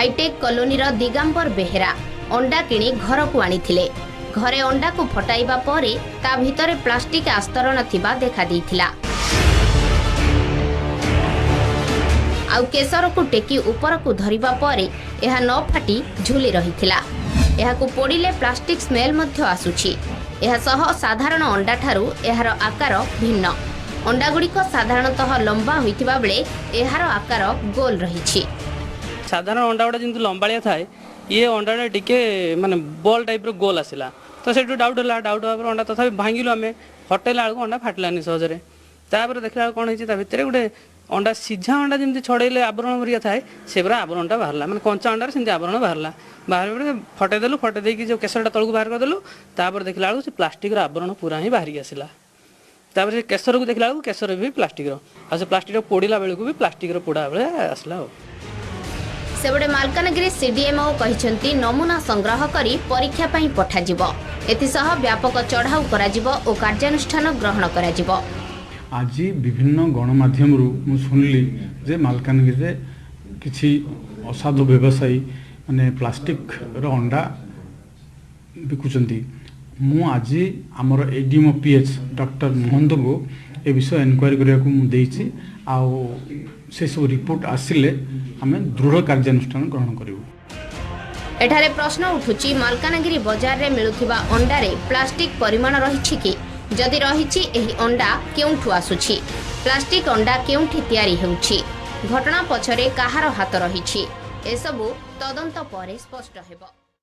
Hi tech କଲୋନୀର ଦିଗାମ୍ବର ବେହେରା ଅଣ୍ଡା କିଣି ଘରକୁ ଆଣିଥିଲେ। ଘରେ ଅଣ୍ଡାକୁ ଫଟାଇବା ପରେ ତା ଭିତରେ ପ୍ଲାଷ୍ଟିକ୍ ଆସ୍ତରଣ ଥିବା ଦେଖାଦେଇଥିଲା। ଆଉ କେଶରକୁ ଟେକି ଉପରକୁ ଧରିବା ପରେ ଏହା ନ ଫାଟି ଝୁଲି ରହିଥିଲା। ଏହାକୁ ପୋଡ଼ିଲେ ପ୍ଲାଷ୍ଟିକ୍ ସ୍ମେଲ୍ ମଧ୍ୟ ଆସୁଛି। ଏହାସହ ସାଧାରଣ ଅଣ୍ଡାଠାରୁ ଏହାର ଆକାର ଭିନ୍ନ। ଅଣ୍ଡାଗୁଡ଼ିକ ସାଧାରଣତଃ ଲମ୍ବା ହୋଇଥିବା ବେଳେ ଏହାର ଆକାର ଗୋଲ ରହିଛି। ସାଧାରଣ ଅଣ୍ଡା ଗୁଡ଼ା ଯେମିତି ଲମ୍ବାଳିଆ ଥାଏ, ଇଏ ଅଣ୍ଡାଟା ଟିକେ ମାନେ ବଲ୍ ଟାଇପ୍ର ଗୋଲ ଆସିଲା। ତ ସେଇଠୁ ଡାଉଟ୍ ହେଲା। ଡାଉଟ୍ ହେବା ପରେ ଅଣ୍ଡା ତଥାପି ଭାଙ୍ଗିଲୁ ଆମେ। ଫଟେଇଲା ବେଳକୁ ଅଣ୍ଡା ଫାଟିଲାନି ସହଜରେ। ତାପରେ ଦେଖିଲା ବେଳକୁ କ'ଣ ହେଇଛି, ତା ଭିତରେ ଗୋଟେ ଅଣ୍ଡା, ସିଝା ଅଣ୍ଡା ଯେମିତି ଛଡ଼େଇଲେ ଆବରଣ ପରିକା ଥାଏ, ସେ ପୁରା ଆବରଣଟା ବାହାରିଲା। ମାନେ କଞ୍ଚା ଅଣ୍ଡାରେ ସେମିତି ଆବରଣ ବାହାରିଲା। ବାହାରିଲା ପରେ ଫଟେଇ ଦେଲୁ। ଫଟେଇ ଦେଇକି ଯେଉଁ କେଶରଟା ତଳକୁ ବାହାର କରିଦେଲୁ। ତାପରେ ଦେଖିଲା ବେଳକୁ ସେ ପ୍ଲାଷ୍ଟିକ୍ର ଆବରଣ ପୁରା ହିଁ ବାହାରିକି ଆସିଲା। ତାପରେ ସେ କେଶରକୁ ଦେଖିଲା ବେଳକୁ କେଶର ବି ପ୍ଲାଷ୍ଟିକ୍ର, ଆଉ ସେ ପ୍ଲାଷ୍ଟିକ୍ର ପୋଡ଼ିଲା ବେଳକୁ ବି ପ୍ଲାଷ୍ଟିକ୍ର ପୋଡ଼ା ଭଳିଆ ଆସିଲା। ଆଉ ସେପଟେ ମାଲକାନଗିରି ସିଡିଏମ୍ଓ କହିଛନ୍ତି, ନମୁନା ସଂଗ୍ରହ କରି ପରୀକ୍ଷା ପାଇଁ ପଠାଯିବ। ଏଥିସହ ବ୍ୟାପକ ଚଢ଼ାଉ କରାଯିବ ଓ କାର୍ଯ୍ୟାନୁଷ୍ଠାନ ଗ୍ରହଣ କରାଯିବ। ଆଜି ବିଭିନ୍ନ ଗଣମାଧ୍ୟମରୁ ମୁଁ ଶୁଣିଲି ଯେ ମାଲକାନଗିରିରେ କିଛି ଅସାଧୁ ବ୍ୟବସାୟୀ ମାନେ ପ୍ଲାଷ୍ଟିକ୍ର ଅଣ୍ଡା ବିକୁଛନ୍ତି। ମୁଁ ଆଜି ଆମର A D M P H doctor ମହନ୍ତଙ୍କୁ ଏ ବିଷୟ ଏନକ୍ୱାରି କରିବାକୁ ମୁଁ ଦେଇଛି, ଆଉ ସେସବୁ ରିପୋର୍ଟ ଆସିଲେ ଆମେ ଦୃଢ଼ କାର୍ଯ୍ୟାନୁଷ୍ଠାନ ଗ୍ରହଣ କରିବୁ। ଏଠାରେ ପ୍ରଶ୍ନ ଉଠୁଛି, ମାଲକାନଗିରି ବଜାରରେ ମିଳୁଥିବା ଅଣ୍ଡାରେ ପ୍ଲାଷ୍ଟିକ୍ ପରିମାଣ ରହିଛି କି? ଯଦି ରହିଛି, ଏହି ଅଣ୍ଡା କେଉଁଠୁ ଆସୁଛି? ପ୍ଲାଷ୍ଟିକ୍ ଅଣ୍ଡା କେଉଁଠି ତିଆରି ହେଉଛି? ଘଟଣା ପଛରେ କାହାର ହାତ ରହିଛି? ଏସବୁ ତଦନ୍ତ ପରେ ସ୍ପଷ୍ଟ ହେବ।